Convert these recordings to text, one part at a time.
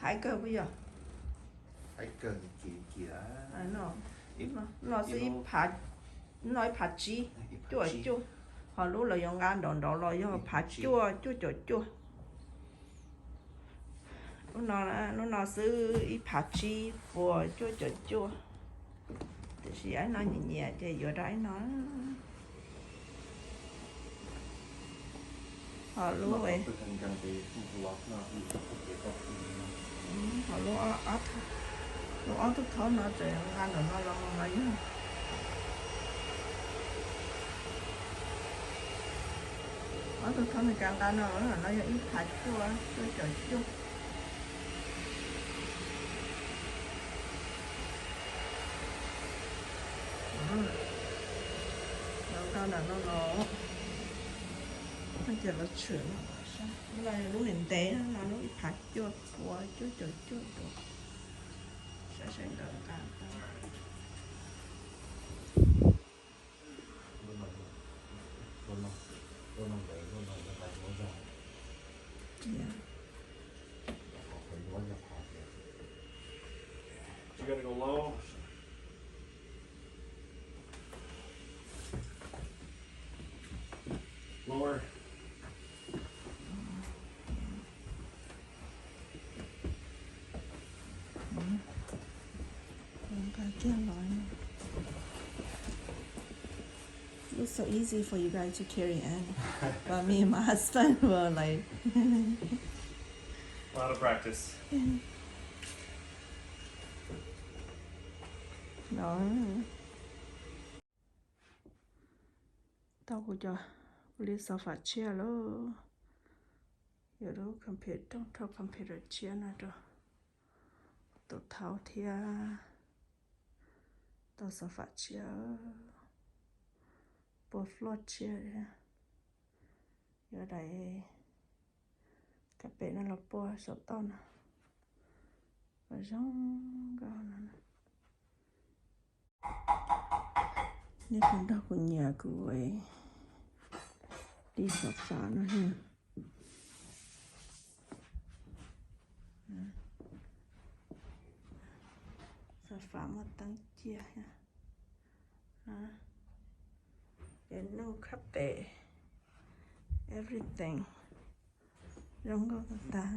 Ib kawg puas yog? No xwb ib phav, no ib phav tsib, cuaj caum cuaj. Ho lub lawv yuav nqa nraum nraud los yog phav cuaj, cuaj caum cuaj. Lub no, lub no xwb ib phav tsib puas cuaj caum cuaj. Tiam sis ib no nyiam nyiam ces yuav rau ib no. Ho lub, ho lub, lub ob tug thaub no tseem nqa nraum no los no yog, ob tug thaub Meskas nqa no, no yog ib phav cuaj, cuaj caum cuaj. Los nqa nraum no los, no ces los tshwm no, no yog lub ntev ntev no, lub ib phav cuaj puas cuaj caum cuaj tus. Saib sawv daws nqa tau. Lower. Nqa kiag los. Looks so easy for you guys to carry in. But me and my husband were like, a lot of practice. No. Tau kuv cov, kuv li sofa tshiab lawm. Yuav lub computer, rooj thau computer tshiab no rau tus thaub thiab. Tau sofa tshiab, pua floor tshiab, yuav daim kab pem no los pua saum toj no, zoo nkauj no. Nej puas nrog kuv nyiam kuv li sofa no? Sofa muaj teeb ciaj, es nuj kab pem, everything zoo nkauj tag tag.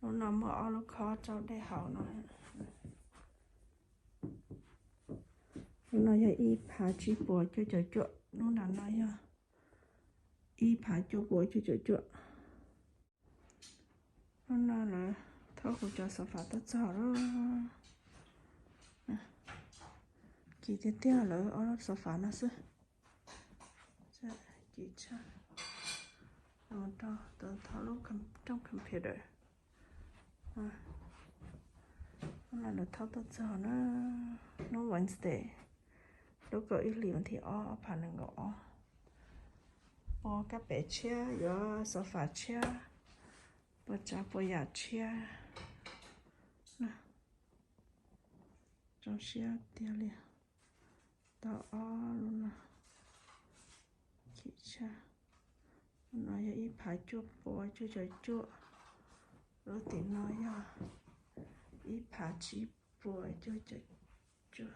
Lub no muaj ob lub khob tsau dej haus no. Lub no yog ib phav tsib puas cuaj caum cuaj, lub nram no yog ib phav cuaj puas cuaj caum cuaj. Lub no lawv thauj kuv cov sofa tuaj txog lawm. Kim tiag tiag, lawv ob lub sofa no xwb. Kim tshaj. Los rau tus thauj lub com-, rooj computer. Lub no lawv thauj tuaj txog na, hnub Wednesday, lub kaum ib hlis vas thib ob, ob phav nees nkaum ob. Pua kab pem tshiab, yuav sofa tshiab, pua tsav pua yam tshiab. Zoo siab tiag li. Tau ob lub no. Chim tshaj. Lub no yog ib phav cuaj puas cuaj caum cuaj. Lub tim no yog ib phav tsib puas cuaj caum cuaj.